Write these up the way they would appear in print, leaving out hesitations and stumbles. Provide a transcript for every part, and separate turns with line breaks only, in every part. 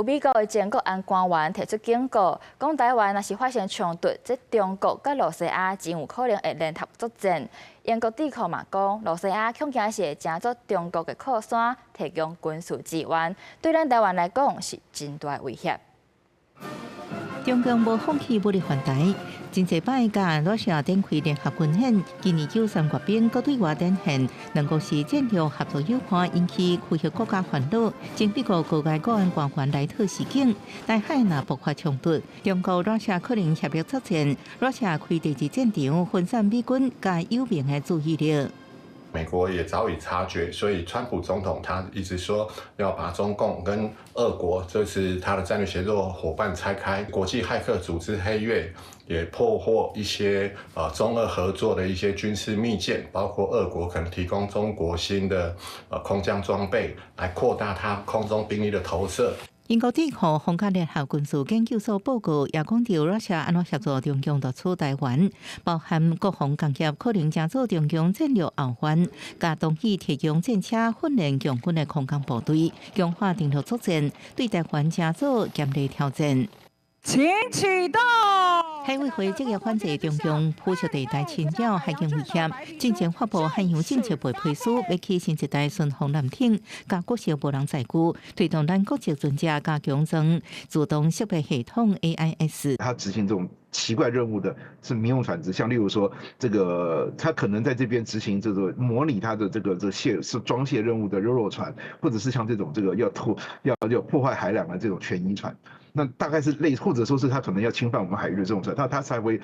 有美國的前國安官員提出警告，講台灣若是發生衝突，這中國佮露西亞真有可能會聯合作戰。英國智庫嘛講，露西亞恐驚是會成做中國的靠山，提供軍事支援，對咱台灣來講是真大的威脅。
中共無放棄武力犯台，真濟擺佮羅西亞展開聯合軍演。今年9、3月兵閣對外展現，兩國是戰略合作夥伴，引起區域國家煩惱。前美國高階國安官員萊特示警，台海若爆發衝突，中國羅西亞可能協力作戰，羅西亞開第二戰場，分散美軍佮友盟的注意力。
美國也早已察覺，所以川普總統他一直說要把中共跟俄國，這是他的戰略協作夥伴拆開。國際駭客組織黑月也破獲一些中俄合作的一些軍事密件，包括俄國可能提供中國新的空降裝備，來擴大它空中兵力的投射。
英國智庫皇家聯合軍事研究所報告也講到，羅西亞按怎協助中共奪取台灣，包含國防工業可能成做中共戰略後援，佮同意提供戰車訓練共軍的空降部隊，強化登陸作戰，對台灣成做嚴厲挑戰。
請啟動。
海委會積極反制中共灰色地帶侵擾、海境威脅，進前發布海洋政策白皮書，欲起新一代巡防艦艇，佮國式無人載具，推動咱國籍船隻加強裝自動識別系統 AIS。
他執行這種奇怪任務的是民用船隻，像例如說，這個他可能在這邊執行這個模擬他的這個卸是裝卸任務的 RORO 船，或者是像這種這個要突要要破壞海纜的這種權益船。那大概是類，或者說是他可能要侵犯我們海域的這種船，他才會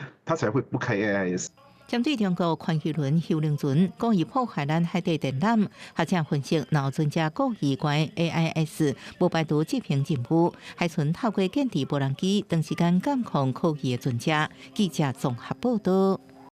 不開 AIS。
針對中國寬魚輪、幽靈船故意破壞咱海底電纜，學者分析，若船隻故意關 AIS，無排除執行任務，海巡透過建置無人機，長時間監控可疑的船隻。記者綜合報道。